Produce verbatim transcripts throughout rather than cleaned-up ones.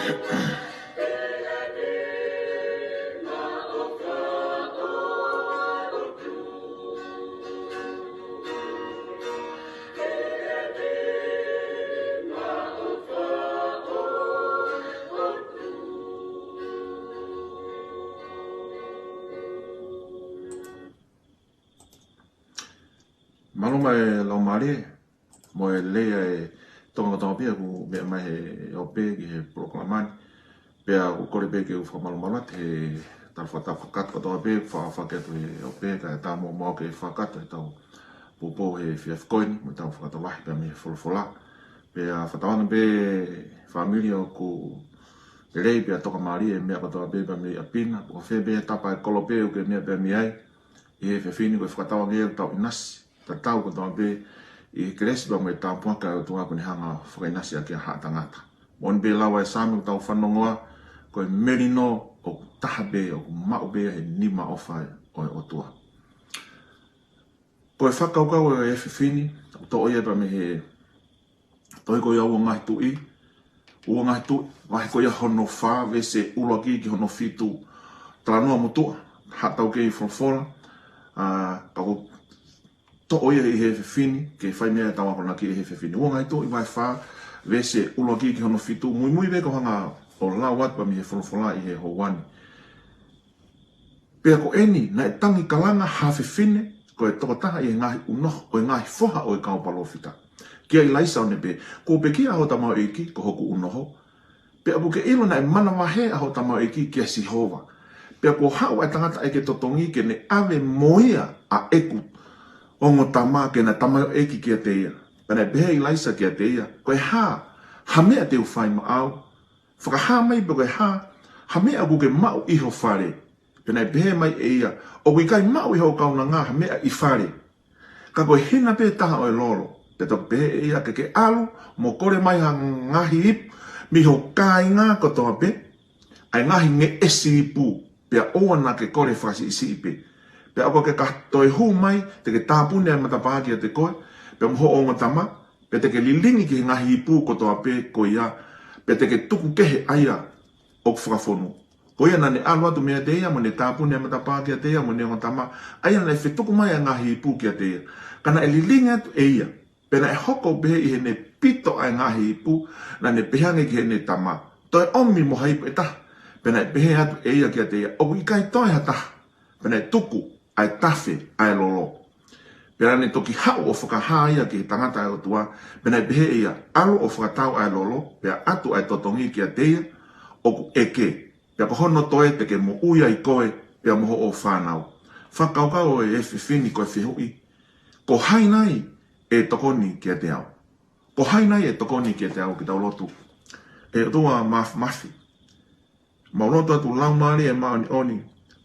Mālō mai e laumālie, mo e lelei ʻa e Tonga kotoa pē ʻoku meʻa mai he ope ki he polokalama ni. Pea ʻoku kole pē ke u fakamalumalu atu he tala fakatapu kakato kotoa pē, fakafeʻiloaki atu he ope, kae ʻatā moʻoku ke fakakakato ʻetau poupou he efiafi ko eni, mo ʻetau fakatokanga pea mei he folofola. Pea fakatauange pē fāmili ʻoku lelei pea tokamālie e meʻa kotoa pē pea mei ʻapi na, pe ko fē pē tapa e kolo pē ʻoku ke meʻa pea mei ai, ʻi he efiafi ni ko e fakatauange ʻoku tau ʻinasi, tatau kotoa pē ʻi he kelesi pea mo e tāpuaki ʻa e ʻOtua kuo ne hanga ʻo fakaʻinasi ʻaki ʻa haʻa tangata. Moʻoni pē lau ʻa e Saame ʻoku tau fanongoa, ko e melino ʻoku taha pē, ʻoku maʻu pē ia he nima ʻofa ʻo e ʻOtua. Ko e fakakaukau ʻo e efiafi ni, ʻoku toʻo ia pea mei he tohi ko ia Ua Ngaahi Tuʻi, Ua Ngaahi Tuʻi, vahe ko ia hono fā, veesi ʻuluaki ki hono fitu, talanoa motuʻa, haʻatau kei folofola, ʻa, ka ʻoku toʻo ia ʻi he efiafi ni, ke fai mei ai ʻetau akonaki ʻi he efiafi ni. Ua Ngaahi Tuʻi vahe fā, veesi ʻuluaki ki hono fitu, muimui pē ko e hanga ʻo lau atu pea mei he folofola ʻi he houa ni. Pea ko eni, naʻe tangi kalanga ha fefine, ko e tokotaha ʻi he ngaahi ʻunoho, ʻo e ngaahi foha ʻo e kau palōfita, kia ʻIlaisa ʻo ne pehē, Kuo pekia ʻa hoʻo tamaioʻeiki, ko hoku ʻunoho. Pea ʻoku ke ʻilo naʻe manavahē ʻa hoʻo tamaioʻeiki kia Sihova. Pea kuo haʻu ʻa e tangata ʻa ia ke totongi ke ne ʻave mo ia ʻa ʻeku ongo tama ke na tamaioʻeiki kiate ia. Pea naʻe pehē ʻe ʻIlaisa kiate ia, Ko e hā ha meʻa te u fai maʻau? Fakahā mai pe ko e hā ha meʻa ʻoku ke maʻu ʻi ho fale. Pea naʻe pehē mai ʻe ia, ʻOku ʻikai maʻu ʻi hoʻo kaunanga ha meʻa ʻi fale, ka ko e hina pē taha ʻo e lolo. Pea toki pehē ʻe ia, Ke ke ʻalu mo kole mai ha ngaahi ipu mei ho kāinga kotoa pē, ʻa e ngaahi ngeʻesi ipu, pea ʻoua naʻa ke kole fakasiʻisiʻi pē. Pea ʻo ka ke ka toe hū mai, te ke tāpuni ʻa e matapā kiate koe, pea mo hoʻo ongo tama, pea te ke lilingi ki he ngaahi ipu kotoa pē ko ia, pea te ke tuku kehe ʻa ia ʻoku fakafonu. Ko ia naʻa ne ʻalu atu meiate ia, mo ne tāpuni ʻa e matapā kiate ia, mo ʻene ongo tama, ʻa ia naʻe fetuku mai ʻa e ngaahi ipu kiate ia. Ka naʻe lilingi atu ʻe ia, pea naʻe hoko ʻo pehē ʻi heʻene pito ʻa e ngaahi ipu, naʻa ne pehē ange ki heʻene tama, Toe ʻomi mo ha ipu ʻe taha. Pea naʻe pehē atu ʻe ia kiate ia, ʻOku ʻikai toe ha taha. Pea naʻe tuku ʻa e tafe ʻa e lolo. Pea naʻa ne toki haʻu ʻo fakahā ia ki he tangata ʻa e ʻOtua, pea naʻe pehē ʻe ia, ʻAlu ʻo fakatau ʻa e lolo, pea ʻatu ʻa e totongi kiate ia ʻoku ʻeke, pea ko hono toe te ke moʻui ai koe, pea mo hoʻo fānau. Fakakaukau ʻo e efiafi ni ko e fehuʻi, Ko hai nai ʻe tokoni kiate au? Ko hai nai ʻe tokoni kiate au? Ke tau lotu. ʻE ʻOtua Māfimafi, mau lotu atu Laumālie Māʻoniʻoni,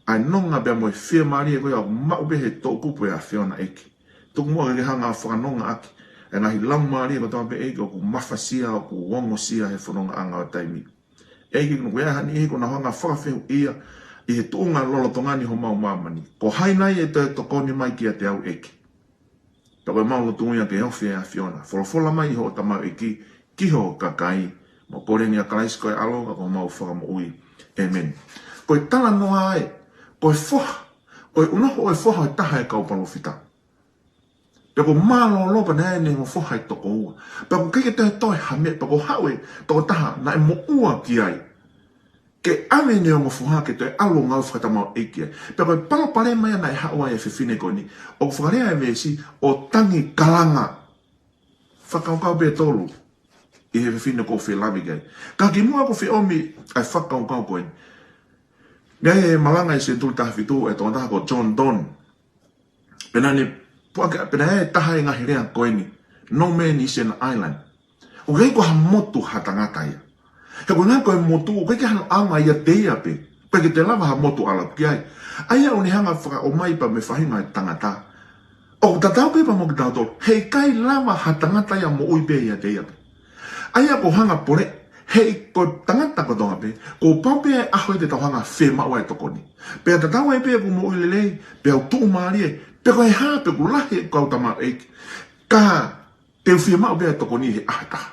ʻa e nonga pea mo e fiemālie ko ia ʻoku maʻu pē he toʻukupu ʻo e ʻAfiona ʻEiki. Tuku muʻa ke ke hanga ʻo fakanonga ʻaki ʻa e ngaahi laumālie kotoa pē ʻEiki ʻoku mafasia, ʻoku ongosia he fonongaʻanga ʻo taimi. ʻEiki, ʻoku ʻi ai ha niʻihi ʻoku nau hanga ʻo fakafehuʻia ʻi he tuʻunga lolotonga ni homau māmani. Ko hai nai ʻe toe tokoni mai kiate au ʻEiki? Pea ko ʻemau lotu ia ke ofi ʻa e ʻAfiona. Folofola mai ʻi hoʻo tamaioʻeiki ki ho kakai. Mau kole ni ʻia Kalaisi ko e ʻAlo ka ko homau Fakamoʻui. ʻĒmeni. Ko e talanoa ē, ko e foha, ko e ʻunoho ʻo e foha ʻe taha ʻo e kau palōfita. Pea kuo mālōlō pea naʻe ʻi ai ʻene ongo foha ʻe toko ua. Pea ʻoku ʻikai ke toe toe ha meʻa, pea kuo haʻu e tokotaha naʻe moʻua ki ai ke ʻave ʻene ongo foha ke toe ʻalu ʻo ngāue fakatamaioʻeiki ai. Pea ko e palopalema ia naʻe haʻu ai e fefine ko eni, ʻoku fakalea e veesi ʻo tangi kalanga. Fakakaukau pē ʻe tolu ʻi he fefine ʻoku ou fie lave ki ai. Ka kimuʻa ʻoku ou fie ʻomi ʻa e fakakaukau ko eni. Naʻe malanga ʻi he senituli taha fitu e tokotaha ko John Donne. Pea naʻa ne puʻaki, pea naʻe taha e ngaahi lea ko eni, No man is an island. ʻOku ʻikai ko ha motu ha tangata ia. He ko e ngaahi ko e motu, ʻoku ʻikai ke hano ʻaonga ʻiate ia pē. ʻOku ʻikai ke toe lava ha motu ʻalu ki ai. ʻA ia ʻoku ne hanga ʻo fakaʻomai pea mo e faʻahinga ʻo e tangata. ʻOku tatau pē pea mo kitautolu. Heʻikai lava ha tangata ia ʻo moʻui pē ʻiate ia pē. ʻA ia ʻoku ou hanga ʻo pole, heʻikai ko e tangata kotoa pē, kuo pau pē ʻa e ʻaho ia te tau hanga ʻo fiemaʻu ai e tokoni. Pea tatau ai pē ʻoku moʻui lelei, pea ʻoku tuʻumālie, pea ko e hā pē ʻoku lahi e kau tamaioʻeiki, ka te u fiemaʻu pē ʻa e tokoni he ʻaho ʻe taha.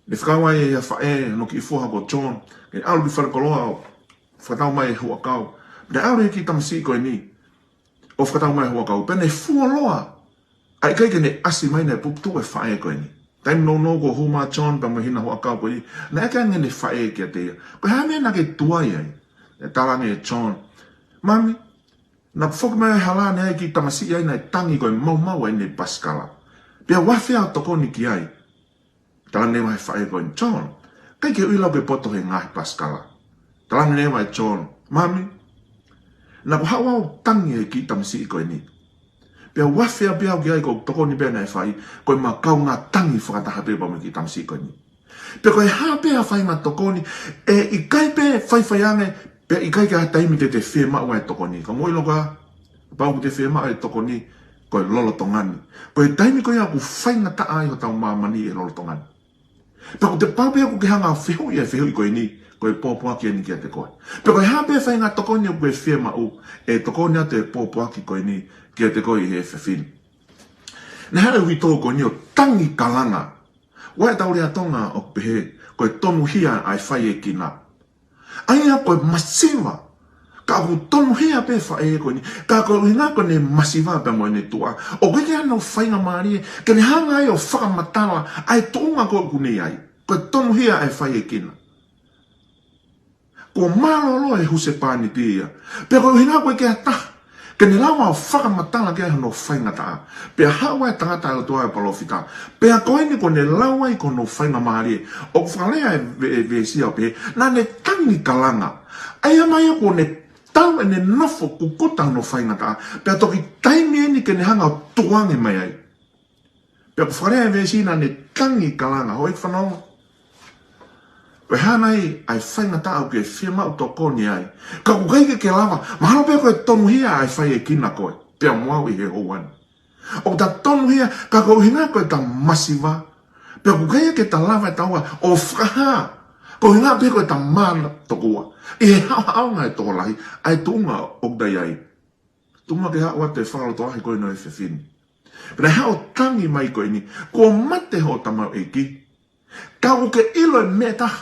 Ne fekau ai ʻe he faʻē hono kiʻi foha ko John ke ʻalu ki falekoloa ʻo fakatau mai e huʻakau. Naʻe ʻalu e kiʻi tamasiʻi ko eni ʻo fakatau mai e huʻakau, pea ne fuoloa, ʻa e ʻikai ke ne ʻasi mai, naʻe puputuʻu e faʻē ko eni. Taimi nounou kuo hū mai ʻa John pea mo e hina huʻakau ko eni, naʻe ʻeke ange ʻe he faʻē kiate ia, ko e hā e meʻa naʻa ke tuai ai? Naʻe tala ange ʻe John, Mami, naʻa ku foki mai ʻo hala, naʻe ʻi ai e kiʻi tamasiʻi ai naʻe tangi ko e maumau ʻene pasikala. Pea ʻoku ou fie tokoni ki ai. Tala ange mai ʻe he faʻē ko eni, John, ʻikai ke ʻuhinga ke poto he ngaahi pasikala. Tala ange mai ʻe John, Mami, naʻa ku haʻu ʻo tangi he kiʻi tamasiʻi ko eni. Pea ʻoku ou fie pē au ki ai, ko e tokoni pē naʻe fai, ko ʻema kaungā tangi fakataha pē pea mo e kiʻi tamasiʻi ko eni. Pea ko e hā pē ha faʻahinga tokoni, ʻe ʻikai pē faifai ange, pea ʻikai ke ʻi ai ha taimi te te fiemaʻu ai e tokoni. Ka mou ʻilo ka, kapau ʻoku te fiemaʻu e tokoni, ko e lolotonga ni. Ko e taimi ko ia ʻoku faingataʻa ai hotau māmani ʻi he lolotonga ni. Pea ʻoku te pau pē ʻoku ke hanga ʻo fehuʻi e fehuʻi ko eni, ko e pōpoaki eni kiate koe. Pea ko e hā pē faʻahinga tokoni ʻoku ke fiemaʻu, ʻe tokoni atu e pōpoaki ko eni kiate koe ʻi he efiafi ni. Naʻe haʻu e uitou ko eni ʻo tangi kalanga. ʻOku ʻi ai ʻetau lea Tonga ʻoku pehē, ko e tonuhia ʻa e faiekina. ʻA ia ko e masiva. Ka ʻoku tonuhia pē e faʻē ko eni. Ka ko e ʻuhinga ko ʻene masiva pea mo ʻene tuʻa, ʻoku ʻikai ke ʻi ai hano faingamālie ke ne hanga ai ʻo fakamatala ʻa e tuʻunga ko ē ʻoku ne ʻi ai. Ko e tonuhia ʻa e faiekina. Kuo mālōlō e husepāniti ia. Pea ko e ʻuhinga ʻoku ʻikai ke ʻi ai ha taha ke ne lava ʻo fakamatala ki ai hono faingataʻa. Pea haʻu ai e tangata ʻa e ʻOtua, e palōfita. Pea ko eni kuo ne lau ai ko hono faingamālie. ʻOku fakalea e ve-, e veesi ʻo pehē, naʻa ne tangi kalanga. ʻA ia mai ia kuo ne tau ʻene nofo kukuta hono faingataʻa. Pea toki taimi eni ke ne hanga ʻo tukuange mai ai. Pea ʻoku fakalea e veesi naʻa ne tangi kalanga, houʻeiki fanongo. Ko e hā nai ʻa e faingataʻa ʻoku ke fiemaʻu tokoni ai? Ka ʻoku ʻikai ke ke lava, mahalo pē ko e tonuhia ʻa e faiekina koe, pea mo au ʻi he houa ni. ʻOku ta tonuhia, ka ko e ʻuhinga ko ʻeta masiva. Pea ʻoku ʻikai ke ta lava ʻe taua ʻo fakahā. Ko e ʻuhinga pē ko ʻeta mānava tokua. ʻI he haʻohaʻonga e tokolahi, ʻa e tuʻunga ʻoku ta ʻi ai. Tuku muʻa ke haʻu atu e fakalotolahi ko eni ʻo e efiafi ni. Pea naʻe haʻu ʻo tangi mai ko eni, kuo mate hoʻo tamaioʻeiki. Ka ʻoku ke ʻilo e meʻa ʻe taha.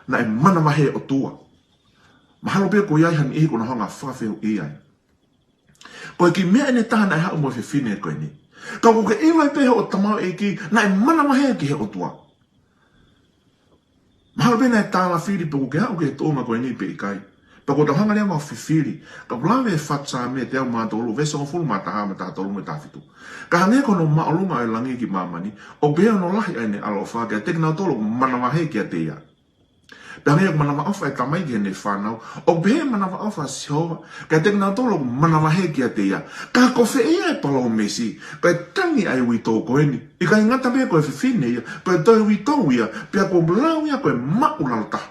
Naʻe manavahē e ʻOtua. Mahalo pē ʻoku ʻi ai ha niʻihi ʻoku nau hanga ʻo fakafehuʻi ai. Ko e kiʻi meʻa ʻe taha naʻe haʻu mo e fefine ko eni. Ka ʻoku ke ʻilo ai pē hoʻo tamaioʻeiki, naʻe manavahē ki he ʻOtua. Mahalo pē naʻe tālafili pe ʻoku ke aʻu ki he tuʻunga ko eni pe ʻikai. Pea ʻoku tau hanga leva ʻo fifili. Ka ʻoku lave e fatu Saame teau mā tolu, veesi hongofulu mā taha, mā taha tolu mo e taha fitu. Ka hangē ko hono māʻolunga ʻo e langi ki māmani, ʻoku pehē hono lahi ʻa ʻene ʻaloʻofa kiate kinautolu ʻoku manavahē kiate ia. Pea hangē ʻoku manavaʻofa e tamai ki heʻene fānau, ʻoku pehē ʻe manavaʻofa ʻa Sihova kiate kinautolu ʻoku manavahē kiate ia. Ka ko fē ia e palōmesi, ko e tangi ʻa e uitou ko eni. ʻIkai ngata pē ko e fefine ia, ko e toe uitou ia, pea kuo lau ia ko e māʻulalo taha.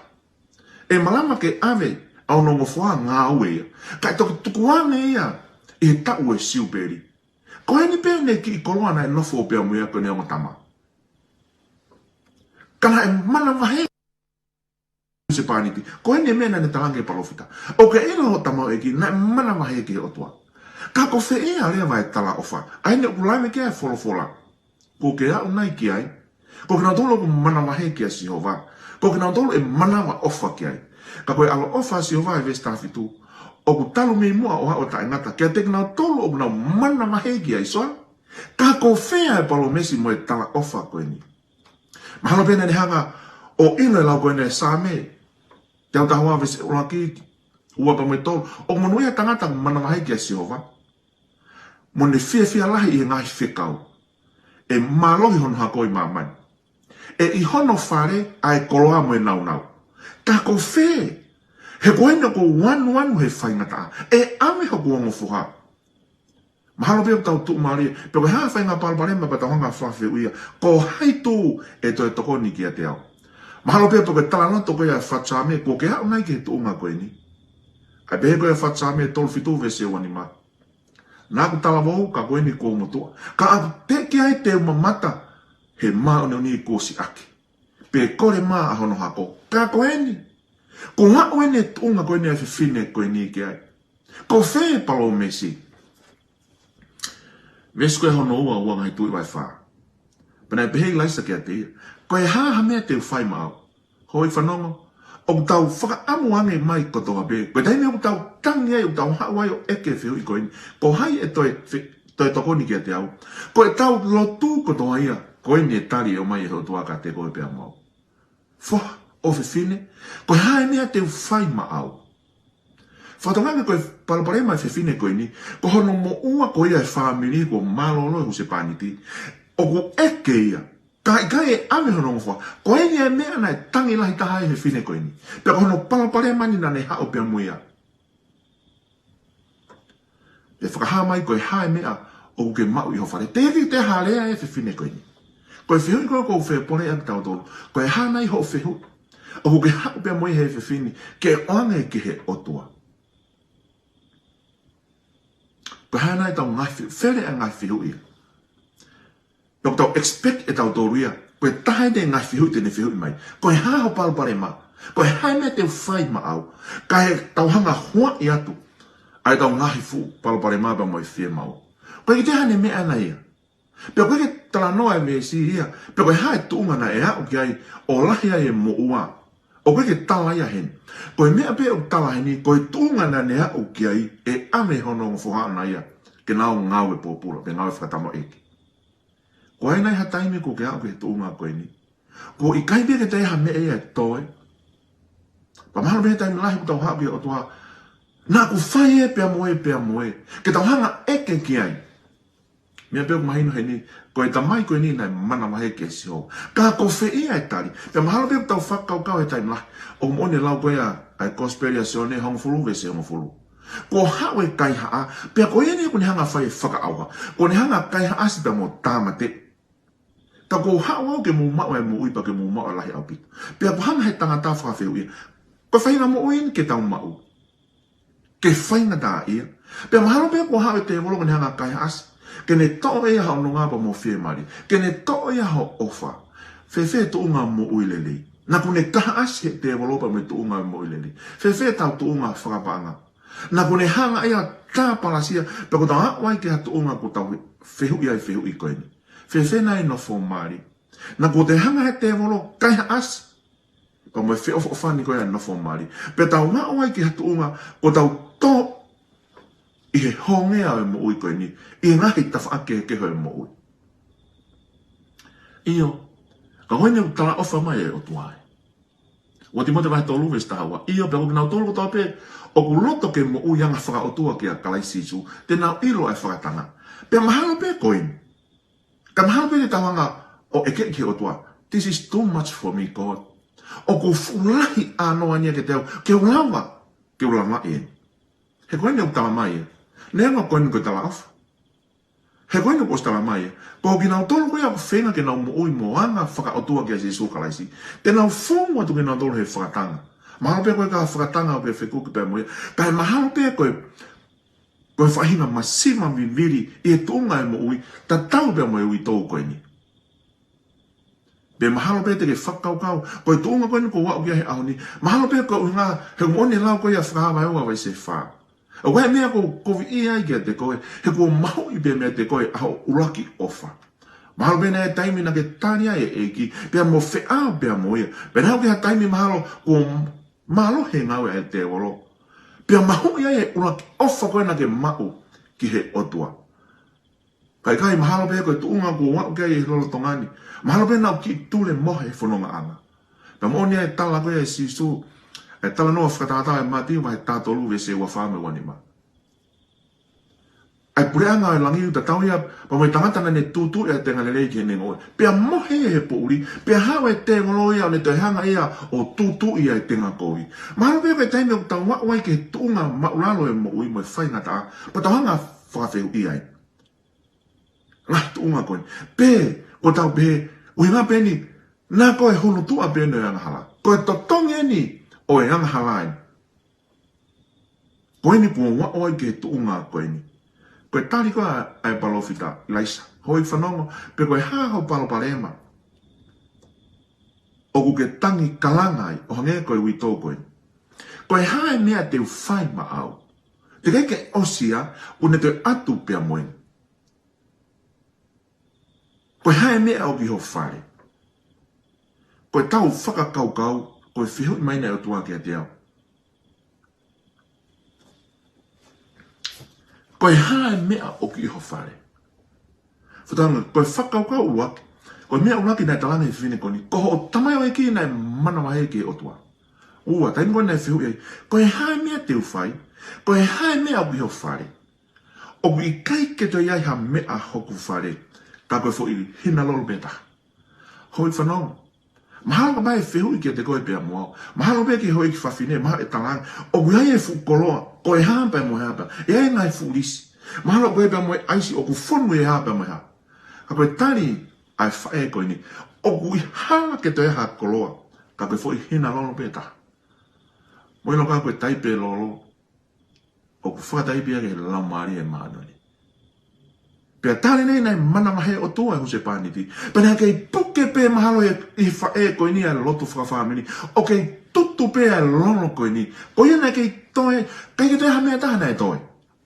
ʻE malava ke ʻave ʻa hono ongo foha ʻo ngāue ia. Kae toki tukuange ia ʻi he taʻu ʻo e Siupeli. Ko eni pē ʻene kiʻi koloa naʻe nofo pea mo ia ko ʻene ongo tama. Ka naʻe manavahē husepāniti. Ko eni e meʻa naʻa ne tala ange ki he palōfita. ʻOku ke ʻilo hoʻo tamaioʻeiki, naʻe manavahē ki he ʻOtua. Ka ko fē ia leva e talaʻofa? ʻA eni ʻoku lave ki ai e folofola. Kuo ke aʻu nai ki ai? Ko kinautolu ʻoku manavahē kia Sihova. Ko kinautolu ʻe manavaʻofa ki ai. Ka ko e ʻaloʻofa ʻa Sihova, e veesi taha fitu, ʻoku talu mei muʻa ʻo aʻu ʻo taʻengata kiate kinautolu ʻoku nau manavahē ki ai. Soa, ka ko fē ʻa e palōmesi mo e talaʻofa ko eni? Mahalo pē naʻa ne hanga ʻo ʻilo e lau ko eni ʻa e Saame teau taha ua, veesi ʻuluaki, ua pea mo e tolu. ʻOku monūʻia e tangata ʻoku manavahē kia Sihova, mo ne fiefia lahi ʻi he ngaahi fekau. ʻE mālohi hono hako ʻi māmani. ʻE ʻi hono fale ʻa e koloa mo e nāunau. Ka ko fē? He ko eni ʻoku ou anuanu he faingataʻa. ʻE ʻave hoku ongo foha. Mahalo pē ʻoku tau tuʻumālie, pe ko e hā e faʻahinga palopalema pea tau hanga ʻo fakafehuʻia, ko hai tū ʻe toe tokoni kiate au? Mahalo pē pe ko e talanoa ko ia ʻa e fatu Saame, kuo ke aʻu nai ki he tuʻunga ko eni? ʻA ia pehē ko ia ʻa e fatu Saame tolu fitu veesi ua nima. Naʻa ku talavou, ka ko eni kuo u motuʻa. Ka ʻoku teʻeki ai te u mamata he māʻoniʻoni kuo siʻaki, pe kole mā ʻa hono hako. Ka ko eni, kuo aʻu eni e tuʻunga ko eni ʻa e fefine ko eni ki ai. Ko fē e palōmesi? Veesi ko ia hono ua, ua Ngaahi Tuʻi vahe fā. Pea naʻe pehē ʻe ʻIlaisa kiate ia, Ko e hā ha meʻa te u fai maʻau? Hoi fanongo, ʻoku tau fakaʻamu ange mai kotoa pē. Ko e taimi ʻoku tau tangi ai, ʻoku tau haʻu ai ʻo ʻeke e fehuʻi ko eni, ko hai ʻe toe fe-, toe tokoni kiate au? Ko ʻetau lotu kotoa ia, ko eni e tali ʻe ʻomai ʻe he ʻOtua kiate koe pea mo au. Foha ʻofefine, ko e hā e meʻa te u fai maʻau? Fakatokangaʻi ko e palopalema e fefine ko eni, ko hono moʻua ko ia e fāmili kuo mālōlō e husepāniti. ʻOku ʻeke ia, ka ʻikai ke ʻave hono ongo foha. Ko eni e meʻa naʻe tangi lahi taha ai e fefine ko eni. Pea ko hono palopalema ni naʻa ne haʻu pea mo ia. ʻE fakahā mai ko e hā e meʻa ʻoku ke maʻu ʻi ho fale. Teʻeki ke toe hā lea e fefine ko eni. Ko e fehuʻi ko ē ʻoku ou fie poleʻi ʻaki kitautolu, ko e hā nai hoʻo fehuʻi? ʻOku ke haʻu pea mo ia he efiafi ni ke ʻoange ki he ʻOtua. Ko e hā nai ʻetau ngaahi fe-, fele ʻa e ngaahi fehuʻi ia. Pea ʻoku tau expect ʻe tautolu ia, ko e taha eni e ngaahi fehuʻi te ne fehuʻi mai, ko e hā ho palopalema? Ko e hā e meʻa te u fai maʻau? Kae tau hanga huaʻi atu ʻa ʻetau ngaahi fuʻu palopalema pea mo e fiemaʻu. ʻOku ʻikai ke toe ʻi ai hano meʻa ʻana ia. Pea ʻoku ʻikai ke talanoa e veesi ia pe ko e hā e tuʻunga naʻe aʻu ki ai ʻo lahi ai e moʻua. ʻOku ʻikai ke tala ia heni. Ko e meʻa pē ʻoku tala heni, ko e tuʻunga naʻa ne aʻu ki ai ʻe ʻave hono ongo foha ʻana ia ke nau ngāue pōpula, pe ngāue fakatamaioʻeiki. Ko e ʻi ai nai ha taimi kuo ke aʻu ki he tuʻunga ko eni, kuo ʻikai pē ke toe ʻi ai ha meʻa ia ʻe toe? Pea mahalo pē he taimi lahi ʻoku tau haʻu ki he ʻOtua, naʻa ku fai ē pea mo ē pea mo ē, ke tau hanga ʻeke ki ai. Meʻa pē ʻoku mahino heni, ko e tamai ko eni naʻe manavahē kia Sihova. Ka ko fē ia e tali? Pea mahalo pē ʻoku tau fakakaukau he taimi lahi, ʻoku moʻoni e lau ko ia ʻa e Kosipeli ʻa Sione hongofulu veesi hongofulu. Kuo haʻu e kaihaʻa, pea ko ia eni ʻoku ne hanga fai e fakaʻauha. Kuo ne hanga kaihaʻasi pea mo tāmateʻi. Ka kuo u haʻu au ke mou maʻu ʻa e moʻui pea ke mou maʻu ʻo lahi ʻaupito. Pea kuo hanga he tangata fakafehuʻia, ko e faʻahinga moʻui eni ke tau maʻu, ke faingataʻaʻia? Pea mahalo pē kuo haʻu e tēvolo ke ne hanga kaihaʻasi, ke ne toʻo ʻe ia hoʻo nonga pea mo e fiemālie, ke ne toʻo ʻe ia hoʻo ʻofa. Fēfē tuʻunga moʻui lelei? Naʻa ku ne kaihaʻasi he tēvolo pea mo e tuʻunga moʻui lelei. Fēfē ʻetau tuʻunga fakapaʻanga? Naʻa ku ne hanga ia tāpalasia, pea kuo tau aʻu ai ki ha tuʻunga kuo tau fehuʻi ai e fehuʻi ko eni. Fēfē nai e nofo mali? Naʻa kuo toe hanga he tēvolo kaihaʻasi pea mo e feʻofoʻofani ko ia e nofo mali, pea tau aʻu ai ki ha tuʻunga kuo tau tō ʻi he hongea ʻo e moʻui ko eni, ʻi he ngaahi tafaʻaki kehekehe ʻo e moʻui. ʻIo, ka ko eni ʻoku talaʻofa mai e ʻOtua ai. Ua Tīmote vahe tolu veesi taha ua. ʻIo, pea ko kinautolu kotoa pē ʻoku loto ke moʻui anga fakaʻotua kia Kalaisi Sīsū, te nau ʻilo ʻa e fakatanga. Pea mahalo pē ko eni, ka mahalo pē te tau hanga ʻo ʻeke ki he ʻOtua, "This is too much for me, God." ʻOku fuʻu lahi ʻānoa eni ia kiate au, ke u lava, ke u lava eni. He ko eni ʻoku tala mai ia. Neongo ko eni ko e talaʻofa, he ko eni kuo ʻosi tala mai ia, ko kinautolu ko ia ʻoku feinga ke nau moʻui mo anga fakaʻotua kia Sīsū Kalaisi, te nau fonu atu kinautolu he fakatanga. Mahalo pē ko e kau fakatanga ʻoku ke fekuki pea mo ia, kae mahalo pē ko e, ko e faʻahinga masiva vivili ʻi he tuʻunga e moʻui, tatau pea mo e uitou ko eni. Pea mahalo pē te ke fakakaukau, ko e tuʻunga ko eni kuo u aʻu ki ai he ʻaho ni, mahalo pē ko e ʻuhinga he ʻoku moʻoni e lau ko ia Fakahā vahe ua veesi fā, ʻoku ʻi ai e meʻa ʻoku ou koviʻia ai kiate koe, he kuo mahuʻi pē meiate koe ʻa hoʻo ʻuluaki ʻofa. Mahalo pē naʻe ʻi ai e taimi naʻa ke tali ai e ʻEiki pea mo feʻao pea mo ia. Pea naʻe aʻu ki ha taimi mahalo kuo mālohi e ngāue ʻa e tēvolo, pea mahuʻi ai e ʻuluaki ʻofa ko ē naʻa ke maʻu ki he ʻOtua. Kae ʻikai, mahalo pē ko e tuʻunga kuo u aʻu ki ai he lolotonga ni, mahalo pē naʻa ku kiʻi tulemohe he fonongaʻanga. Pea moʻoni e tala ko ia ʻa Sīsū, e talanoa fakatātā ʻa Mātiu vahe taha tolu veesi ua fā mo e ua nima. ʻA e puleʻanga ʻo e langi ʻoku tatau ia pea mo e tangata naʻa ne tūtuuʻi ʻa e tenga lelei ki heʻene ngoue, pea mohe he poʻuli, pea haʻu e tēvolo ia ʻo ne toe hanga ia ʻo tūtuuʻi ʻa e tenga kovi. Mahalo pē ko e taimi ʻoku tau aʻu ai ki he tuʻunga māʻulalo e moʻui mo e faingataʻa, pea tau hanga fakafehuʻi ai. Ngaahi tuʻunga ko eni. Pe, ko ʻetau pehē, ʻuhinga pē eni, naʻa ko e hulutuʻa pē eni ʻo e angahala. Ko e totongi eni ʻo e angahala eni. Ko eni kuo u aʻu ai ki he tuʻunga ko eni. Ko e tali ko ia ʻa e palōfita ʻIlaisa. Hoi fanongo, pe ko e hā ho palopalema ʻoku ke tangi kalanga ai, ʻo hangē ko e uitou ko eni. Ko e hā e meʻa te u fai maʻau? Teʻeki ke ʻosi ia, ʻoku ne toe ʻatu pea mo eni. Ko e hā e meʻa ʻoku ʻi ho fale? Ko ʻetau fakakaukau, ko e fehuʻi mai ʻa e ʻOtua kiate au, ko e hā e meʻa ʻoku ʻi ho fale? Fakatātā, ko e fakakaukau ʻuluaki, ko e meʻa ʻuluaki naʻe talaange ʻe he fefine ko eni, ko hoʻo tamaioʻeiki naʻe manavahē ki he ʻOtua. Ua, taimi ko ē naʻe fehuʻi ai, ko e hā e meʻa te u fai? Ko e hā e meʻa ʻoku ʻi ho fale? ʻOku ʻikai ke toe ʻi ai ha meʻa ʻi hoku fale, ka ko e foʻi hina lolo pē taha. Houʻeiki fanongo, mahalo ka ʻi ai e fehuʻi kiate koe pea mo au. Mahalo pē ki he houʻeiki fafine, mahalo ʻe talaange, ʻoku ʻi ai e fuʻu koloa, ko e hā pē mo e hā pē. ʻE ʻi ai e ngaahi fuʻu lisi. Mahalo koe pea mo e ʻaisi ʻoku fonu ʻi he hā pē mo e hā. Ka ko e tali ʻa e faʻē ko eni, ʻoku ʻikai ke toe ʻi ai ha koloa, ka ko e foʻi hina lolo pē taha. Mou ʻilo ka ko e taipe lolo ʻoku fakataipe ia ki he Laumālie Māʻoniʻoni. Pea tali eni naʻe manavahē ʻOtua ʻi he husepāniti. Pea naʻe kei puke pē mahalo ʻe he faʻē ko eni ʻa e lotu fakafāmili. ʻO kei tutu pē ʻa e lolo ko eni. Ko ia naʻe kei toe, ʻikai ke toe ʻi ai ha meʻa ʻe taha naʻe toe.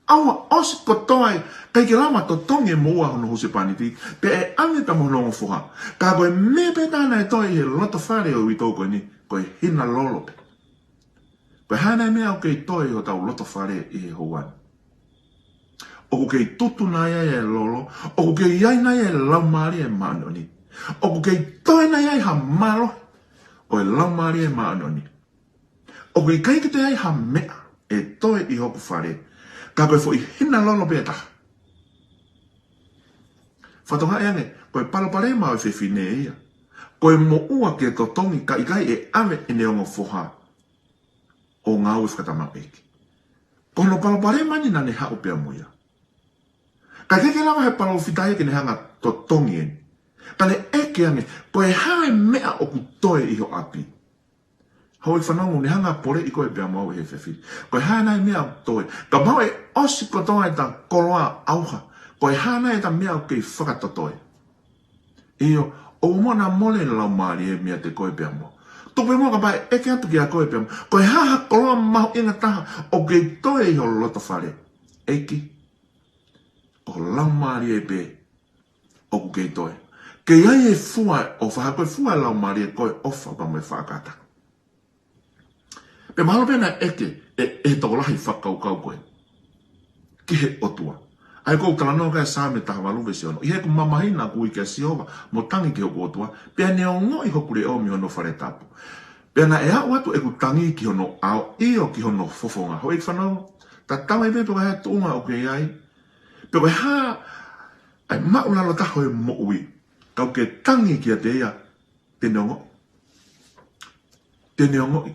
ʻAua, ʻosi kotoa ia, ʻikai ke lava totongi e moʻua hono husepāniti. Pea ʻe ʻave pē mo hono ongo foha. Ka ko e meʻa pē taha naʻe toe ʻi he loto fale ʻo e uitou ko eni, ko e hina lolo pē. Ko e hā nai e meʻa ʻoku kei toe ʻi hotau loto fale ʻi he houa ni? ʻOku kei tutu nai ai e lolo? ʻOku kei ʻi ai nai e Laumālie Māʻoniʻoni? ʻOku kei toe nai ai ha mālohi ʻo e Laumālie Māʻoniʻoni? ʻOku ʻikai ke toe ʻi ai ha meʻa ʻe toe ʻi hoku fale, ka ko e foʻi hina lolo pē taha. Fakatokangaʻi ange, ko e palopalema ʻo e fefine ia, ko e moʻua ke totongi kae ʻikai ʻe ʻave ʻene ongo foha ʻo ngāue fakatamaioʻeiki. Ko hono palopalema eni naʻa ne haʻu pea mo ia. Ka ʻikai ke lava ʻe he palōfita ia ke ne hanga ʻo totongi eni. Ka ne ʻeke ange, ko e hā e meʻa ʻoku toe ʻi ho ʻapi? Houʻeiki fanongo, ne hanga ʻo poleʻi koe pea mo au ʻe he fefine. Ko e hā nai e meʻa ʻoku toe? Kapau ʻe ʻosi kotoa ʻeta koloa ʻauha, ko e hā nai ʻeta meʻa ʻoku kei fakatotoe? ʻIo, ʻoua naʻa mole e Laumālie meiate koe pea mo au. Tuku pē muʻa kapau ʻe ʻeke atu kiate koe pea mo au, ko e hā ha koloa mahuʻinga taha ʻoku kei toe ʻi ho loto fale? ʻEiki, ko e Laumālie pē ʻoku kei toe. Kei ʻi ai e fua ʻo e ʻofa, ko e fua ʻo e Laumālie ko e ʻofa pea mo e faʻa kātaki. Pea mahalo pē naʻe ʻeke ʻe, ʻe he tokolahi e fakakaukau ko ē ki he ʻOtua. ʻA ia ko e talanoa ko ē ʻa Saame taha valu veesi ono. ʻI heʻeku mamahi naʻa ku ui kia Sihova, mo tangi ki hoku ʻOtua, pea ne ongoʻi hoku leʻo mei hono fale tapu. Pea naʻe aʻu atu ʻeku tangi ki hono ʻao, ʻio ki hono fofonga. Houʻeiki fanongo, tatau ai pē pe ko e hā e tuʻunga ʻoku ke ʻi ai, pe ko e hā ʻa e māʻulalo taha ʻo e moʻui, ka ʻoku ke tangi kiate ia, te ne ongoʻi. Te ne ongoʻi.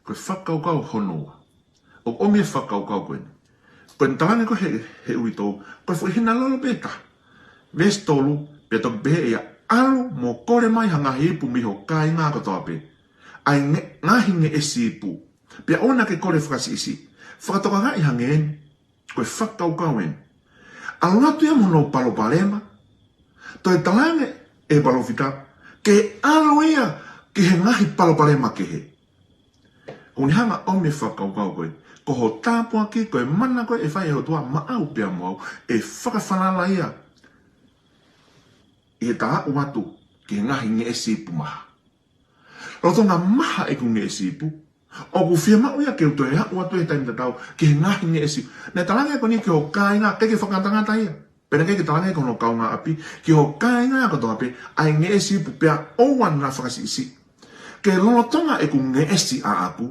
Ko e fakakaukau hono ua. ʻOku ʻomi e fakakaukau ko eni. Ko ʻene talaange ko ē he, he uitou, ko e foʻi hina lolo pē taha. Veesi tolu, pea toki pehē ʻe ia, ʻalu mo kole mai ha ngaahi ipu mei ho kāinga kotoa pē. ʻA e nge-, ngaahi ngeʻesi ipu. Pea ʻoua naʻa ke kole fakasiʻisiʻi. Fakatokangaʻi ange eni. Ko e fakakaukau eni. ʻAlu atu ia mo hono palopalema. Toe talaange ʻe he palōfita, ke ʻalu ia ki he ngaahi palopalema kehe. ʻOku ne hanga ʻo ʻomi e fakakaukau ko ē, ko ho tāpuaki, ko e mana ko ē ʻe fai ʻe he ʻOtua maʻau pea mo au, ʻe fakafalala ia ʻi heʻeta aʻu atu ki he ngaahi ngeʻesi ipu maha. Lolotonga maha ʻeku ngeʻesi ipu, ʻoku fiemaʻu ia ke u toe aʻu atu he taimi tatau ki he ngaahi ngeʻesi. Naʻe talaange ko eni ki ho kāinga, ʻikai ke fakangatangata ia. Pea naʻe ʻikai ke talaange ki hono kaungāʻapi, ki ho kāinga kotoa pē, ʻa e ngeʻesi ipu pea ʻoua naʻa fakasiʻisiʻi. Ke lolotonga ʻeku ngeʻesi ʻaʻaku,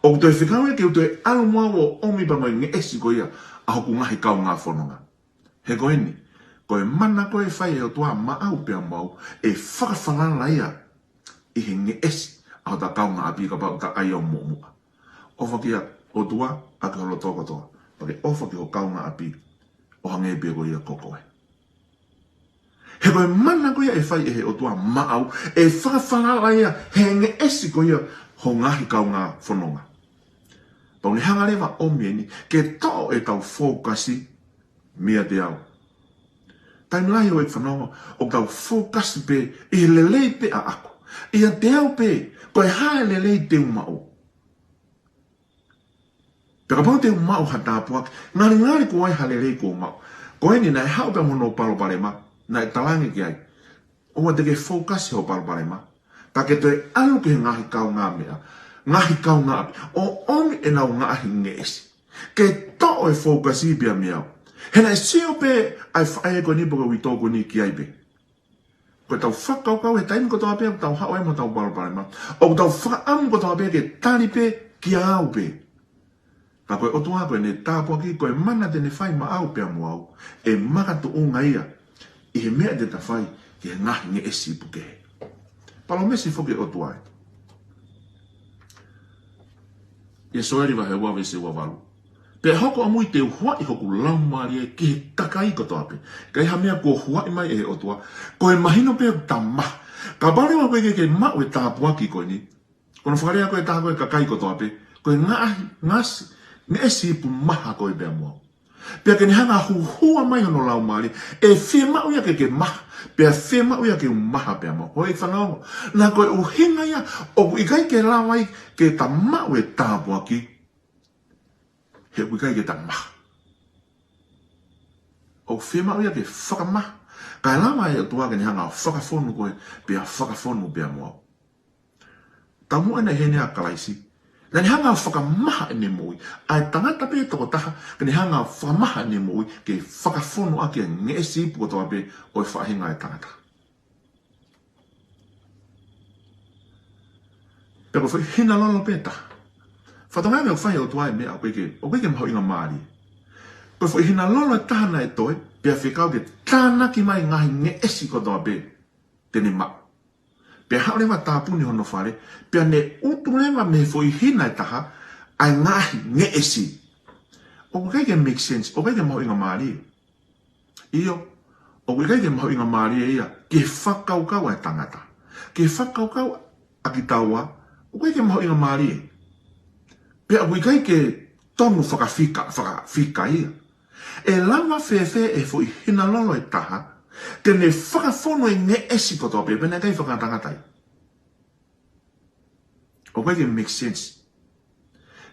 ʻoku toe fekau ia ke u toe ʻalu mo au ʻo ʻomi pea mo e ngeʻesi ko ia ʻa hoku ngaahi kaungā fononga. He ko eni, ko e mana ko ē ʻe fai ʻe he ʻOtua maʻau pea mo au, ʻe fakafalala ia ʻi he ngeʻesi ʻa hota kaungāʻapi kapau ʻoku ta ʻai ʻo muʻomuʻa. ʻOfa ki he ʻOtua ʻaki ho loto kotoa, pea ke ʻofa ki ho kaungāʻapi ʻo hangē pē ko ia ko koe. He ko e mana ko ia ʻe fai ʻe he ʻOtua maʻau, ʻe fakafalala ia he ngeʻesi ko ia ho ngaahi kaungā fononga. Pea ʻoku ne hanga leva ʻo ʻomi eni, ke toʻo ʻetau fokasi meiate au. Taimi lahi houʻeiki fanongo, ʻoku tau fokasi pē ʻi he lelei pē ʻaʻaku. ʻIate au pē, ko e hā e lelei te u maʻu. Pea kapau te u maʻu ha tāpuaki, ngalingali kuo ʻi ai ha lelei kuo u maʻu. Ko eni naʻe haʻu pē mo hono palopalema, naʻe talaange ki ai, ʻOua te ke focus hoʻo palopalema, ka ke toe ʻalu ki he ngaahi kaungāmeʻa, ngaahi kaungāʻapi, ʻo ʻomi ʻenau ngaahi ngeʻesi. Ke toʻo e focus pē ia meiate au. He naʻe sio pē ʻa e faʻē ko eni pe ko e uitou ko eni ki ai pē. Ko ʻetau fakakaukau he taimi kotoa pē ʻoku tau haʻu ai mo ʻetau palopalema, ʻoku tau fakaʻamu kotoa pē ke tali pē kiate au pē. Ka ko e ʻOtua ko ʻene tāpuaki, ko e mana te ne fai maʻau pea mo au, ʻe makatuʻunga ia ʻi he meʻa te ta fai ki he ngaahi ngeʻesi ipu kehe. Palōmesi foki ʻa e ʻOtua ē. ʻIa Sioeli vahe ua veesi ua valu. Pea ʻe hoko ʻamui te u huaʻi hoku laumālie ki he kakai kotoa pē. Ka ʻi ha meʻa kuo huaʻi mai ʻe he ʻOtua, ko e mahino pē ʻoku ta maha. Kapau leva ʻoku ʻikai ke maʻu e tāpuaki ko eni, ko hono fakalea ko ē taha ko e kakai kotoa pē, ko e ngaahi, ngasi, ngeʻesi ipu maha ko ē pea mo au. Pea ke ne hanga ʻo huhua mai hono laumālie, ʻe fiemaʻu ia ke ke maha, pea fiemaʻu ia ke u maha pea mo au. Hoi fanongo, naʻa ko e ʻuhinga ia ʻoku ʻikai ke lava ai ke ta maʻu e tāpuaki, he ʻoku ʻikai ke ta maha. ʻOku fiemaʻu ia ke fakamaha, kae lava ʻe he ʻOtua ke ne hanga ʻo fakafonu koe, pea fakafonu pea mo au. Taumuʻa ʻena ʻi heni ʻa Kalaisi. Naʻa ne hanga ʻo fakamaha ʻene moʻui. ʻA e tangata pē tokotaha, ke ne hanga ʻo fakamaha ʻene moʻui, ke fakafonu ʻaki e ngeʻesi ipu kotoa pē ʻo e faʻahinga ʻo e tangata. Pea ko e foʻi hina lolo pē taha. Fakatokangaʻi ʻoku fai ʻe he ʻOtua e meʻa ʻoku ʻikai ke, ʻoku ʻikai ke mahuʻinga mālie. Ko e foʻi hina lolo ʻe taha naʻe toe, pea fekau ke tānaki mai ngaahi ngeʻesi kotoa pē te ne maʻu. Pea haʻu leva ʻo tāpuni hono fale, pea ne utu leva mei he foʻi hina ʻe taha ʻa e ngaahi ngeʻesi. ʻOku ʻikai ke make sense, ʻoku ʻikai ke mahuʻinga mālie. ʻIo, ʻoku ʻikai ke mahuʻinga mālie ia ki he fakakaukau ʻa e tangata. Ki he fakakaukau ʻa kitaua, ʻoku ʻikai ke mahuʻinga mālie. Pea ʻoku ʻikai ke tonu fakafika, fakafika ia. ʻE lava fēfē ʻe he foʻi hina lolo ʻe taha ke ne fakafonu e ngeʻesi kotoa pē, pea naʻe ʻikai fakatangata ia. ʻOku ʻikai ke make sense.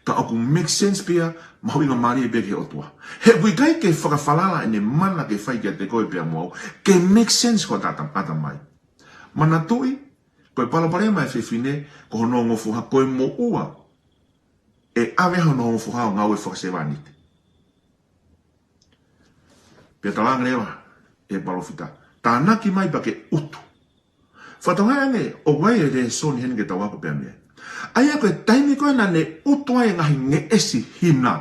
Ka ʻoku make sense pea mahuʻinga mālie pē ki he ʻOtua. He ʻoku ʻikai ke fakafalala ʻene mana ke fai kiate koe pea mo au ke make sense ki hota ʻata, ʻatamai. Manatuʻi, ko e palopalema ʻa e fefine, ko hono ongo foha, ko e moʻua ʻe ʻave hono ongo foha ʻo ngāue fakasevāniti. Pea talaange leva ʻe he palōfita, tānaki mai pea ke utu. Fakatokangaʻi ange, ʻoku ʻi ai e lēsoni heni ke tau ako pea mei ai. ʻA ia ko e taimi ko ē naʻa ne utu ai e ngaahi ngeʻesi hina.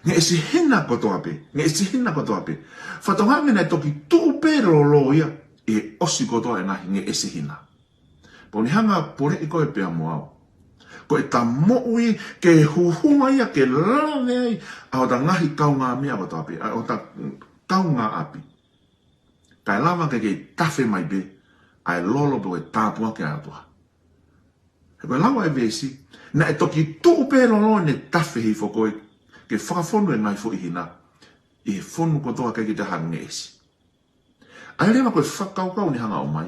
Ngeʻesi hina kotoa pē, ngeʻesi hina kotoa pē. Fakatokangaʻi ange naʻe toki tuʻu pē lolo ia ʻi he ʻosi kotoa e ngaahi ngeʻesi hina. Pea ʻoku ne hanga ʻo poleʻi koe pea mo au. Ko ʻeta moʻui ke huhua ia ke lave ai ʻa hota ngaahi kaungāmeʻa kotoa pē, ʻa hota kaungāʻapi. Kae lava ke kei tafe mai pē ʻa e lolo pe ko e tāpuaki ʻa e ʻOtua. He ko e lau ʻa e veesi, naʻe toki tuʻu pē lolo ʻene tafe hifo ko ē ke fakafonu e ngaahi foʻi hina ʻi he fonu kotoa ʻikai ke toe ha ngeʻesi. ʻA ia leva ko e fakakaukau ne hanga ʻo ʻomai